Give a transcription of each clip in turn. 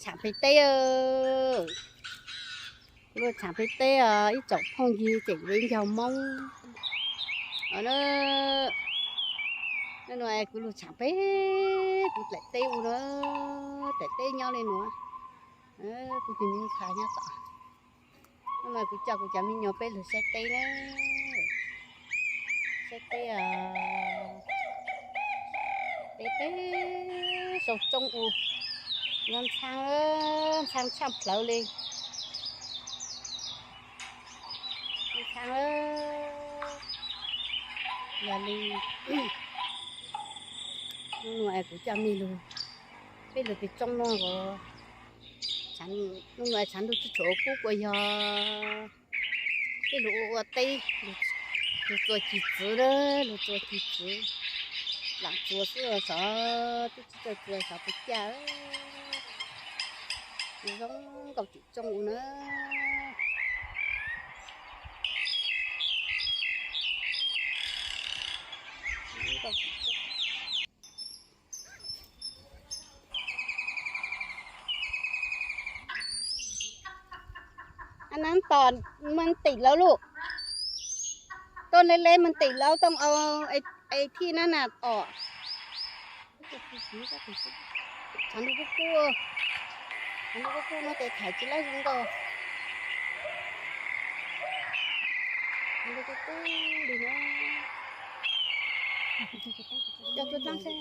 Tshav pem teb, kuv lug tshav pem teb os ib tsoom phooj ywg tseem viv ncaus Moob. Nub nua kuv lug tshav pem kuv daim teb ua na, daim teb nyob li nuav, kuv tus me ntxhais nyob tom. Nub nua kuv coj kuv cov me nyuam peb lug saib teb na. Saib teb, teb pem saum roob u, ntxhab ntxhab tshaj plawg li. Ntxhab, yog li nub nua kuv coj mej lug, peb lug pem roob no, nub nua tshav ntuj tsis tshua kub kuj yog peb lug ua ua teb, lug txua ci txwv, lug txua ci txwv, lam txua xwb xyov twb tsis txawj txua xyov puas caj. Zoo nkauj tsim tsooj u na. Nab tom, mej tim lawv lug, tuaj le le mej tim lawv tooj au, es thij nab na tom. Tshav ntuj kub kub, tshav ntuj kub kub no tes thaiv tsis laib zoo nkauj. Tshav ntuj kub kub li na. Coj tuaj dlaab seb.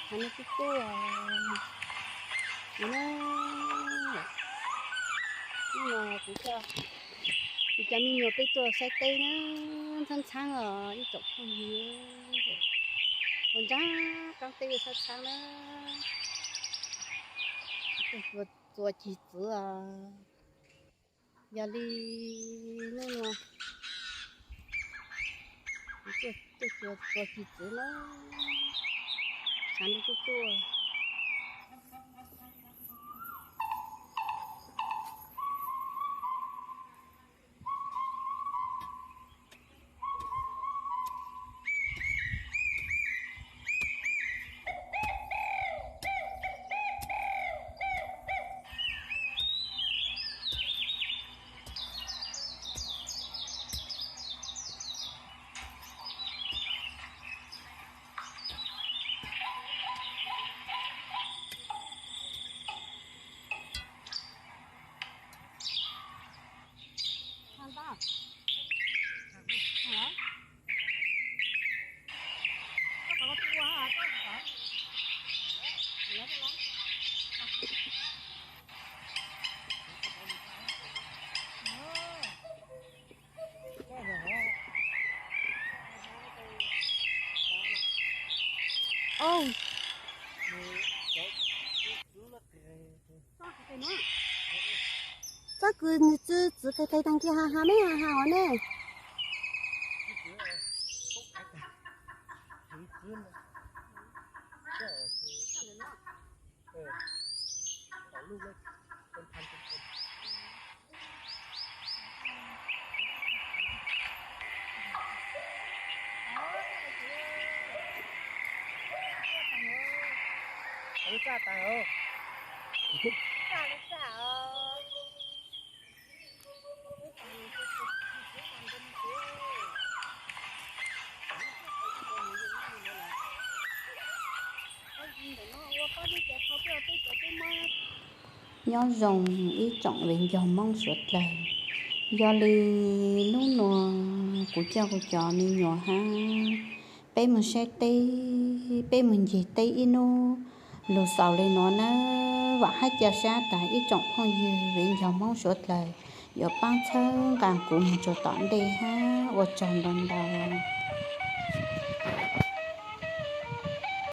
Tshav ntuj kub kub, nub nua kuv coj, kuv cov me nyuam peb tuaj saib teb na, ntxhab ntxhab os ib tsoom phooj ywg, ua nraag qaab teb ua tshab tshab na. Txua ci txwv os. Yog li nub nua kuv tuaj txua ci txwv na, tshav ntuj kub kub. Txhob kws nws txwv txwv qis qis taag kis ha ha meb ha ha hov ne. Lub txaj tas os. Nyob zoo ib tsoom viv ncaus Moob suav dlawg. Yog li nub nua kuv coj kuv cov me nyuam hab peb moog saib teb, peb moog ncig teb ib nub lug xaus le nuav na. Vaam hab ca sab tas ib tsoom phooj ywg viv ncaus Moob suav dlawg yuav paab txhawb nqaa kuv moog tsuas tom ntej hab ua tsaug ntau ntau.